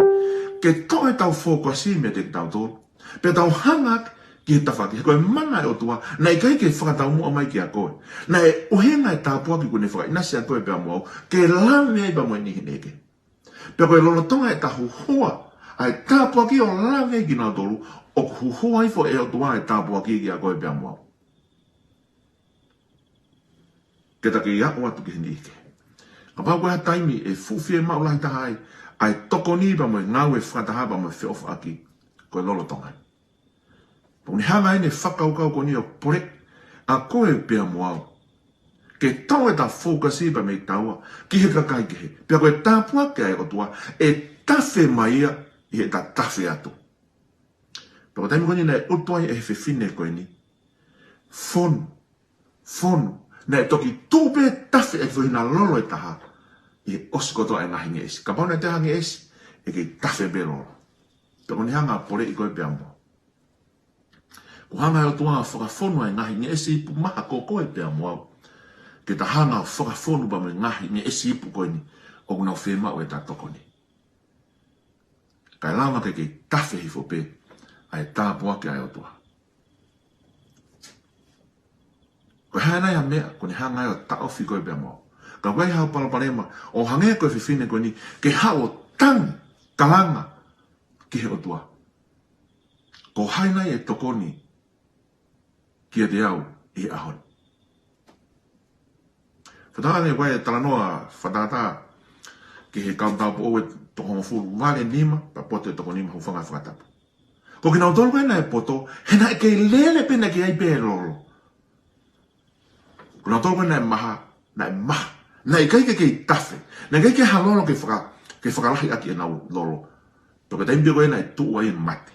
ke toʻo ʻetau fōkasi meiate kitautolu, pea tau hanga ki he tafaʻaki, he ko e mana ʻa e ʻOtua naʻe ʻikai ke fakataumuʻa mai kiate koe. Naʻe ʻuhinga e tāpuaki kuo ne fakaʻinasi ʻa koe pea mo au ke lave ai pea mo e niʻihi kehe. Pea ko e lolotonga ʻeta huhua ʻa e tāpuaki ʻo lave ai kinautolu, ʻoku huhua hifo ʻe he ʻOtua e tāpuaki kiate koe pea mo au. Ke ta kei aʻu atu ki he niʻihi kehe. Kapau ko e hā e taimi ʻe fuʻu fiemaʻu lahi taha ai ʻa e tokoni pea mo e ngāue fakataha pea mo e feʻofaʻaki, ko e lolotonga. Pea ʻoku ne hanga ʻene fakakaukau ko eni ʻo poleʻi ʻa koe pea mo au ke toʻo ʻeta fōkasi pea mei taua ki he kakai kehe. Pea ko e tāpuaki ʻa e ʻOtua ʻe tafe mai ia ʻi heʻeta tafe atu. Pea ko e taimi ko eni naʻe utu ai ʻe he fefine ko eni, fonu, fonu. Naʻe toki tuʻu pē tafe e foʻi hina lolo ʻe taha ʻi he ʻosi kotoa e ngaahi ngeʻesi. Kapau naʻe toe ha ngeʻesi, ʻe kei tafe pē lolo. Pea ʻoku ne hanga ʻo poleʻi koe pea mo au. Kuo hanga ʻe he ʻOtua ʻo fakafonu ʻa e ngaahi ngeʻesi ipu maha ko koe pea mo au, ke ta hanga ʻo fakafonu pea mo e ngaahi ngeʻesi ipu ko eni ʻoku nau fiemaʻu ʻeta tokoni. Kae lava ke kei tafe hifo pē ʻa e tāpuaki ʻa e ʻOtua. Ko e hā nai ha meʻa kuo ne hanga ai ʻo taʻofi koe pea mo au? Ka ʻoku ʻi ai haʻo palopalema, ʻo hangē ko e fefine ko eni, ke haʻu ʻo Tangi, kalanga ki he ʻOtua. Ko hai nai ʻe tokoni kiate au ʻi he ʻaho ni? Fakatātā, ʻoku ʻi ai e talanoa fakatātā ki he kau taupoʻou ʻe toko hongofulu, vale nima, pea poto ʻe toko nima, hūfanga he fakatapu. Ko kinautolu ko ē naʻe poto, he naʻe kei lele pē, naʻe kei ʻi ai pē lolo. Ko kinautolu ko ē naʻe maha, naʻe maha. Naʻe ʻikai ke kei tafe. Naʻe ʻikai ke ha lolo ke faka-, ke fakalahi ʻaki ʻenau lolo. Pea ko e taimi pē ko ē naʻe tuʻu ai e mate.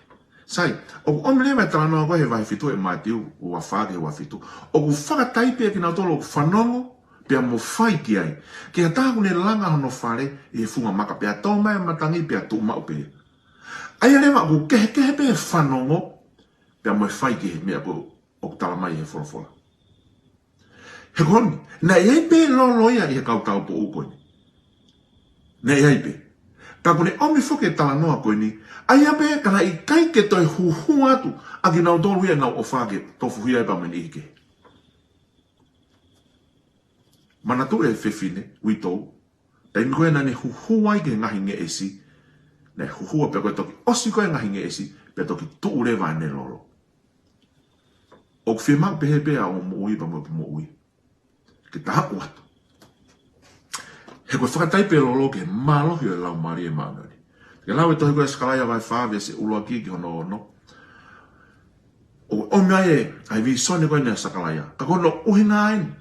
Sai, ʻoku ʻomi leva e talanoa ko ē he vahe fitu ʻe Mātiu, ua fā ki he ua fitu. ʻOku fakataipe ʻe kinautolu ʻoku fanongo, pea mo fai ki ai, ki ha taha ʻoku ne langa hono fale ʻi he funga maka, pea tō mai e matangi pea tuʻu maʻu pē ia. ʻA ia leva ʻoku kehekehe pē e fanongo, pea mo e fai ki he meʻa ko ē ʻoku tala mai ʻe he folofola. He ko eni, naʻe ʻi ai pē lolo ia ʻi he kau taupoʻou ko eni. Naʻe ʻi ai pē. Ka ʻoku ne ʻomi foki e talanoa ko eni, ʻa ia pē ka naʻe ʻikai ke toe huhū atu ʻa kinautolu ia ʻenau ʻofa ke tofuhia ai pea mo e niʻihi kehe. Manatuʻi e fefine uitou, taimi ko ē naʻa ne huhū ai ki he ngaahi ngeʻesi, naʻe huhua pea ko e toki ʻosi ko ē ngaahi ngeʻesi, pea toki tuʻu leva ʻene lolo. ʻOku fiemaʻu pehē pē ʻa hoʻo moʻui pea mo ʻeku moʻui ke ta aʻu atu. He ko e fakataipe e lolo ki he mālohi ʻo e Laumālie Māʻoniʻoni. Ke lau e tohi ko ē Sakalaia vahe fā veesi ʻuluaki ki hono ono. ʻOku ʻomi ai e, ʻa e vīsone ko eni ʻa Sakalaia. Ka ko hono ʻuhinga eni,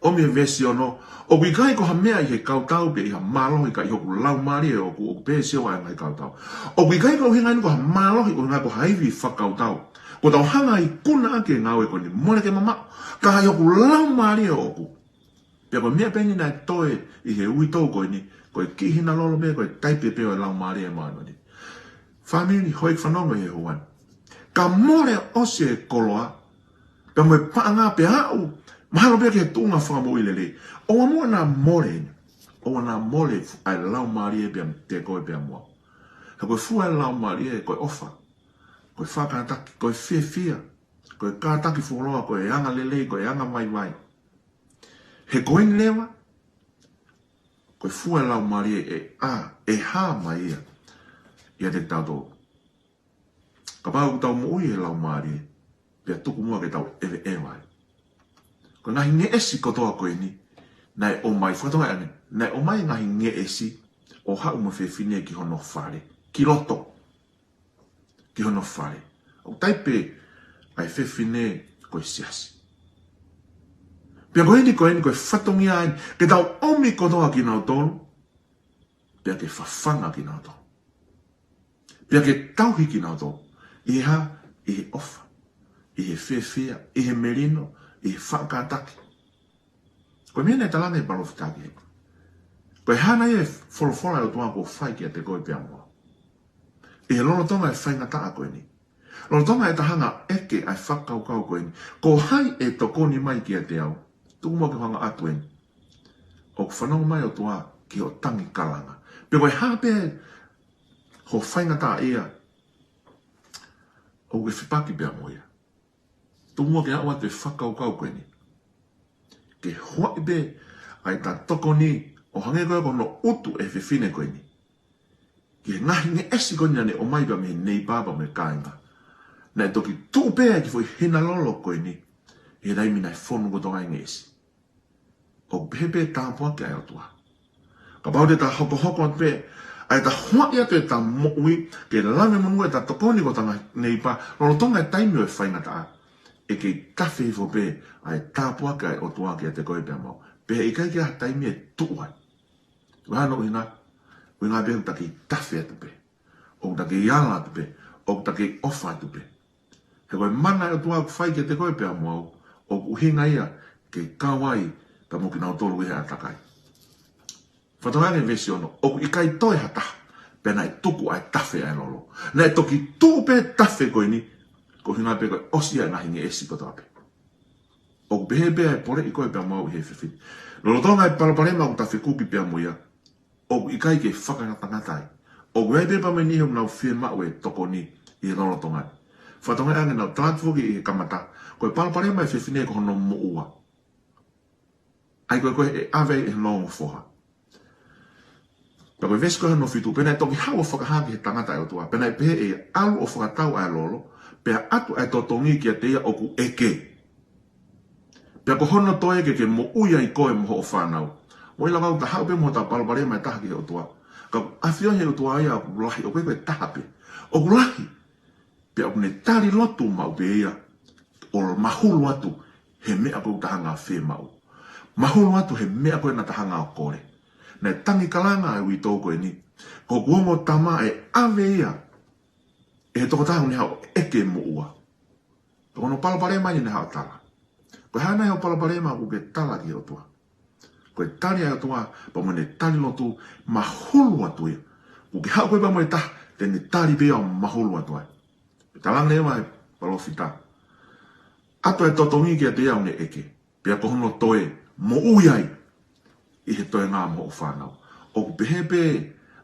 ʻomi e veesi ono, ʻoku ʻikai ko ha meʻa ʻi he kautau pe ʻi ha mālohi ka ʻi hoku Laumālie ʻoʻoku, ʻoku pehē ʻe Sihova ʻa e ngaahi kautau. ʻOku ʻikai ko e ʻuhinga eni ko ha mālohi, ʻuhinga ko ha ivi fakakautau. Kuo tau hanga ʻo ikuna ʻaki e ngāue ko eni, mole ke mamaʻo, ka ʻi hoku Laumālie ʻoʻoku. Pea ko e meʻa pē eni naʻe toe ʻi he uitou ko eni, ko e kiʻi hina lolo pē, ko e taipe pē ʻo e Laumālie Māʻoniʻoni. Fāmili, houʻeiki fanongo ʻi he ʻaho ni. Ka mole ʻosi e koloa, pea mo e paʻanga pea aʻu mahalo pē ki he tuʻunga fakamoʻui lelei. ʻOua muʻa naʻa mole eni. ʻOua naʻa mole ʻa e Laumālie pea meiate koe pea mo au. He ko e fua e Laumālie, ko e ʻofa, ko e fakakātaki, ko e fiefia, ko e kātaki fuoloa, ko e anga lelei, ko e anga vaivai. He ko eni leva, ko e fua e Laumālie ʻe, ʻa, ʻe hā mai ia ʻiate kitautolu. Kapau ʻoku tau moʻui he Laumālie, pea tuku muʻa ke tau ʻeveʻeva ai. Ko e ngaahi ngeʻesi kotoa ko eni, naʻe ʻomai, fakatokangaʻi ange, naʻe ʻomai e ngaahi ngeʻesi ʻo haʻu mo e fefine ki hono fale, ki loto, ki hono fale. ʻOku taipe ʻa e fefine ko e siasi. Pea ko eni, ko eni, ko e fatongia eni, ke tau ʻomi kotoa kinautolu, pea ke fafanga kinautolu. Pea ke tauhi kinautolu. ʻI he hā? ʻI he ʻofa, ʻi he fiefia, ʻi he melino, ʻi he fakakātaki. Ko e meʻa naʻe talaange ʻe he palōfita ki heni. Ko e hā nai e folofola ʻa e ʻOtua kuo fai kiate koe pea mo au? ʻI he lolotonga e faingataʻa ko eni. Lolotonga ʻeta hanga ʻo ʻeke ʻa e fakakaukau ko eni. Ko hai ʻe tokoni mai kiate au? Tuku muʻa ke u hanga ʻo ʻatu eni. ʻOku fanongo mai e ʻOtua ki hoʻo tangi kalanga. Pe ko e hā pē hoʻo faingataʻaʻia, ʻoku ke fepaki pea mo ia. Tuku muʻa ke aʻu atu e fakakaukau ko eni. Ke huaʻi pē ʻa ʻeta tokoni ʻo hangē ko ia ko hono ʻutu ʻe he fefine ko eni ki he ngaahi ngeʻesi ko eni naʻa ne ʻomai pea mei he neipa pea mei he kāinga. Naʻe toki tuʻu pē ʻa e kiʻi foʻi hina lolo ko eni ʻi he taimi naʻe fonu kotoa ai e ngeʻesi. ʻOku pehē pē e tāpuaki ʻa e ʻOtua. Kapau te ta hokohoko atu pē ʻa ʻeta huaʻi atu ʻeta moʻui ke lave monū ʻeta tokoni ki hota ngaahi neipa lolotonga e taimi ʻo e faingataʻa, ʻe kei tafe hifo pē ʻa e tāpuaki ʻa e ʻOtua kiate koe pea mo au. Pea ʻikai ke ʻi ai ha taimi ʻe tuʻu ai. Ko e hā hono ʻuhinga? ʻUhinga pē ʻoku ta kei tafe atu pē, ʻoku ta kei ala atu pē, ʻoku ta kei ʻofa atu pē. He ko e mana ʻa e ʻOtua ʻoku fai kiate koe pea mo au, ʻoku ʻuhinga ia ke kau ai pea mo kinautolu ʻi he ʻātakai. Fakatokangaʻi ange e veesi ono, ʻoku ʻikai toe ha taha, pea naʻe tuku ʻa e tafe ʻa e lolo. Naʻe toki tuʻu pē tafe ko eni, ko e ʻuhinga pē ko e ʻosi ʻa e ngaahi ngeʻesi kotoa pē. ʻOku pehē pē ʻa e poleʻi koe pea mo au ʻi he efiafi ni. Lolotonga e palopalema ʻoku ta fekuki pea mo ia, ʻoku ʻikai ke fakangatangata ai. ʻOku ʻi ai pē pea mo e niʻihi ʻoku nau fiemaʻu e tokoni ʻi he lolotonga ni. Fakatokangaʻi ange naʻa ku tala atu foki ʻi he kamata, ko e palopalema ʻa e fefine ko hono moʻua. ʻA ia ko e, ko e ʻave ʻe hono ongo foha. Pea ko e veesi ko ē hono fitu, pea naʻe toki haʻu ʻo fakahā ki he tangata ʻa e ʻOtua, pea naʻe pehē ʻe ia, ʻalu ʻo fakatau ʻa e lolo, pea ʻatu ʻa e totongi kiate ia ʻoku ʻeke. Pea ko hono toe ke ke moʻui ai koe mo hoʻo fānau. Mou ʻilo, kapau te ta haʻu pē mo hota palopalema ʻe taha ki he ʻOtua, ka ʻoku ʻafioʻi ʻe he ʻOtua ia ʻoku lahi, ʻoku ʻikai ko e taha pē. ʻOku lahi. Pea ʻoku ne tali lotu maʻu pē ia ʻo mahulu atu he meʻa ko ē ʻoku ta hanga ʻo fiemaʻu. Mahulu atu he meʻa ko ē naʻa ta hanga ʻo kole. Naʻe tangi kalanga ʻa e uitou ko eni, ko hoku ongo tama, ʻe ʻave ia ʻe he tokotaha ʻoku ne haʻu ʻo ʻeke moʻua. Pea ko hono palopalema eni naʻe haʻu ʻo tala. Ko e hā nai hoʻo palopalema? ʻOku ke tala ki he ʻOtua. Ko e tali ʻa e ʻOtua, pea mo ʻene tali lotu, mahulu atu ia. ʻOku ke haʻu koe pea mo e taha, te ne tali pē ia ʻo mahulu atu ai. Pea talaange leva ʻe he palōfita, ʻatu ʻa e totongi kiate ia ʻoku ne ʻeke, pea ko hono toe, moʻui ai ʻi he toenga mo hoʻo fānau. ʻOku pehē pē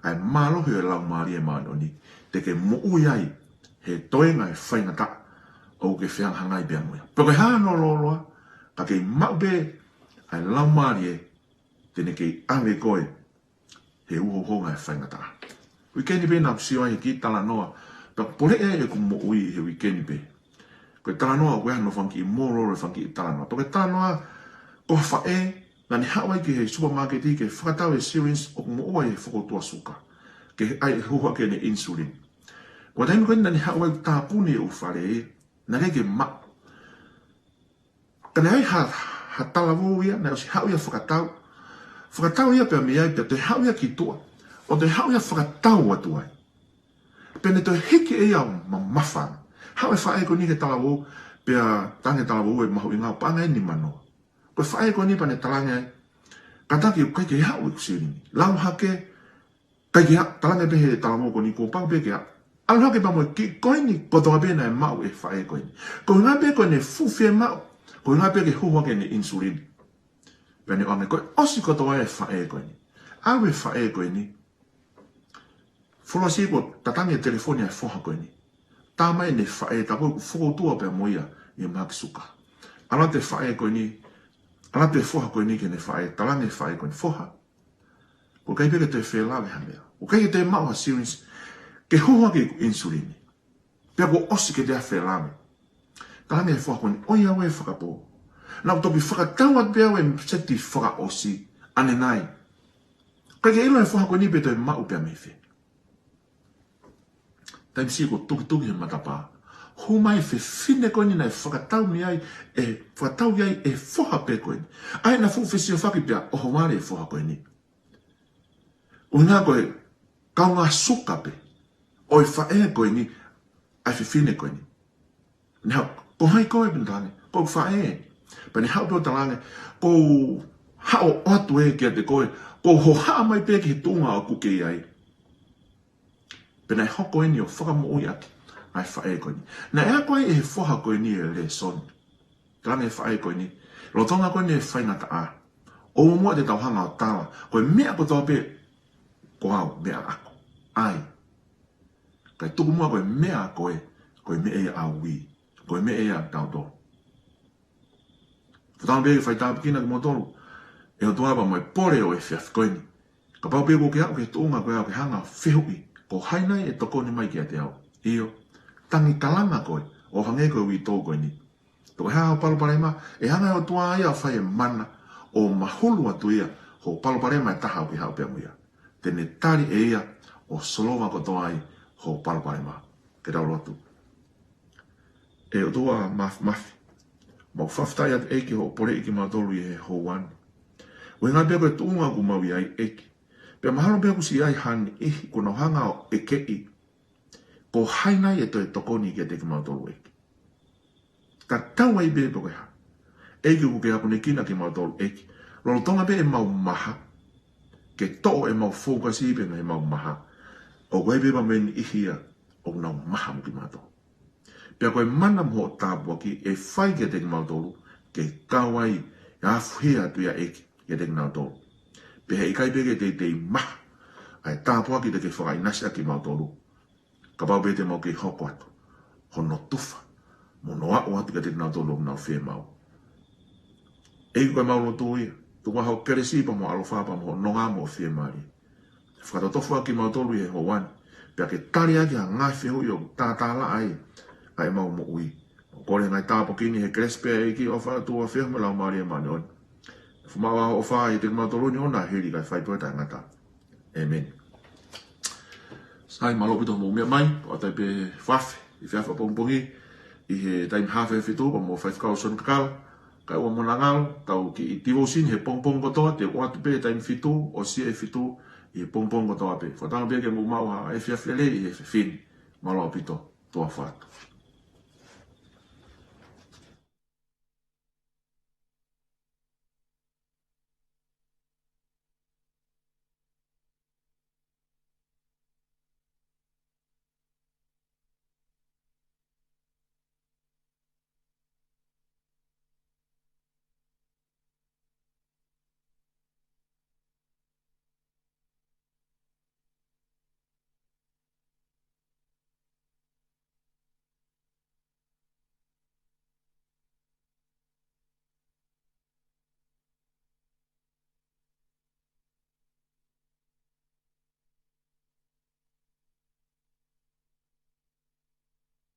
ʻa e mālohi ʻo e Laumālie Māʻoniʻoni, te ke moʻui ai he toenga ʻo e faingataʻa ʻoku ke fehangahangai pea mo ia. Pea ko e hā hono lōloa, ka ke maʻu pē ʻa e Laumālie, te ne kei ʻave koe he uhouhonga ʻo e faingataʻa. Uike ni pē naʻa ku sio ai he kiʻi talanoa, pea poleʻi ai ʻeku moʻui he uike ni pē. Ko e talanoa ʻoku ʻi ai hono fanga kiʻi mālōlō e fanga kiʻi talanoa. Pea ko e talanoa ko ha faʻē naʻa ne haʻu ai ki he supermarket ke fakatau e syringe ʻoku moʻua ʻi he fokoutua suka, ke ʻai ʻo huhu hake ʻene insulin. Ko e taimi ko ē naʻa ne haʻu ai, tāpuni e ʻū fale ia, naʻe ʻikai ke maʻu. Ka naʻe ʻi ai ha, ha talavou ia naʻe ʻosi haʻu ia ʻo fakatau. Fakatau ia pea mei ai, pea toe haʻu ia ki tuʻa ʻo toe haʻu ia ʻo fakatau atu ai. Pea ne toe hiki ʻe ia ʻo mamafa. Haʻu e faʻē ko eni ki he talavou, pea talaange ʻe he talavou, ʻe mahuʻinga, ʻoku paʻanga eni manoa. Ko e faʻē ko eni pea ne talaange ai, kātaki, ʻoku ʻikai ke haʻu ʻeku syringe. Lau hake, ʻikai ke haʻu. Talaange pē ʻe he talavou ko eni, kuo pau pē ke haʻu. ʻAlu hake pea mo e kiʻi koini kotoa pē naʻe maʻu ʻe he faʻē ko eni. Ko e ʻuhinga pē ko ʻene fuʻu fiemaʻu, ko e ʻuhinga pē ke huhu hake ʻene insulin. Pea ne ʻoange, ko e ʻosi kotoa ʻe he faʻē ko eni. ʻAlu e faʻē ko eni, fuoloa siʻi kuo tatangi e telefoni ʻa e foha ko eni. Tā mai ʻene faʻē, tā ko ē ʻoku fokoutua pea mo ia ʻi he mahaki suka. ʻAlu atu e faʻē ko eni, ʻalu atu e foha ko eni ki heʻene faʻē, talaange ʻe he faʻē ko eni, foha, ʻoku ʻikai pē ke toe felāveʻi ha meʻa. ʻOku ʻikai ke toe maʻu ha syringe ke huhu hake ʻeku insulin. Pea kuo ʻosi ke toe felāveʻi. Talaange ʻe he foha ko eni, ʻoiauē fakapō. Naʻa ku toki fakatau atu pē au e seti fakaʻosi ʻanenai. ʻIkai ke ʻilo ʻe he foha ko eni pe toe maʻu pea mei fē. Taimi siʻi kuo tukituki he matapā, hū mai e fefine ko eni naʻe fakatau mei ai, ʻe fakatau ʻi ai ʻe he foha pē ko eni. ʻAi ʻena fuʻu fesiofaki pea ʻohovale e foha ko eni. ʻUhinga ko e kaungā suka pē ʻo e faʻē ko eni, ʻa e fefine ko eni. Ne haʻu, ko hai koe? Pea ne talaange, ko ʻeku faʻē. Pea ne haʻu pē ʻo talaange, ʻoku ou haʻu ʻo ʻoatu ē kiate koe, ʻoku ou hohaʻa mai pē ki he tuʻunga ʻoku ke ʻi ai. Pea naʻe hoko eni ʻo fakamoʻui ʻaki ʻa e faʻē ko eni. Naʻe ako ai ʻe he foha ko eni e lēsoni. Talaange ʻe he faʻē ko eni, lolotonga ko eni e faingataʻa, ʻoua muʻa te tau hanga ʻo tala ko e meʻa kotoa pē ko au, meʻa ʻaʻaku. ʻAi. Kae tuku muʻa ko e meʻa ʻa koe, ko e meʻa ia ʻaʻau, ko e meʻa ia ʻatautolu. Fakatauange pē ke faitāpuekina kimoutolu ʻe he ʻOtua pea mo e pole ʻo e efiafi ko eni. Kapau pē ʻoku ke aʻu ki he tuʻunga ko ia ʻoku ke hanga ʻo fehuʻi, ko hai nai ʻe tokoni mai kiate au? ʻIo, tangi kalanga koe, ʻo hangē ko e uitou ko eni. Pea ko e hā hoʻo palopalema, ʻe hanga ʻe he ʻOtua ia ʻo fai e mana ʻo mahulu atu ia hoʻo palopalema ʻe taha ʻoku ke haʻu pea mo ia. Te ne tali ʻe ia ʻo solova kotoa ai hoʻo palopalema. Ke tau lotu. ʻE ʻOtua Māfimafi, mau fakafetaʻi atu ʻEiki hoʻo poleʻi kimautolu ʻi he houa ni. ʻUhinga pē ko e tuʻunga ʻoku mau ʻi ai ʻEiki. Pea mahalo pē kuo ʻosi ʻi ai ha niʻihi kuo nau hanga ʻo ʻekeʻi, ko hai nai ʻe toe tokoni kiate kimautolu ʻEiki. Tatau ai pē pe ko e hā. ʻEiki, ʻoku ke akonekina kimautolu ʻEiki. Lolotonga pē ʻemau maha, ke toʻo ʻemau fokasi pē mei heʻemau maha, ʻoku ʻi ai pē ʻemau niʻihi ia ʻoku nau maha mo kimautolu. Pea ko e mana mo hoʻo tāpuaki ʻe fai kiate kimautolu, ke kau ai ʻa e afuhia atu ia ʻEiki kiate kinautolu. Pea heʻikai pē ke teitei maha ʻa e tāpuaki te ke fakaʻinasi ʻaki kimautolu, kapau pē te mau kei hoko atu hono tufa mo hono aʻu atu kiate kinautolu ʻoku nau fiemaʻu. ʻEiki, ko ʻemau lotu ia, tuku ā hoʻo kelesi pea mo e ʻaloʻofa pea mo hoʻo nonga mo hoʻo fiemālie. Fakatotofu ʻaki kimautolu ʻi he houa ni, pea ke tali ʻaki ha ngaahi fehuʻi ʻoku tātālaʻa ai ʻa ʻemau moʻui. ʻOku kole ngaahi tāpuaki ni he kelesi pē ʻa e ʻEiki, ʻofa ʻa e ʻOtua, feohi mo e Laumālie Māʻoniʻoni. Fumau ʻa e ʻofa ʻiate kimautolu ni ʻo na hili kae fai pē ʻo taʻengata. ʻĒmeni. Sai, mālō ʻaupito hoʻomou meʻa mai, ʻo ʻatā pē fakafe, ʻi he efiafi ʻapongipongi, ʻi he taimi haafe fitu, pea mo Faifekau Soni Kakala, kae ʻoua mou ngalo, tau kiʻi tivōsini he pongipongi kotoa, te u ʻoatu pē taimi fitu, ʻosi e fitu, ʻi he pongipongi kotoa pē. Fakatauange pē ke mou maʻu ha efiafi lelei ʻi he efiafi ni. Mālō ʻaupito, tuʻa ʻofa atu.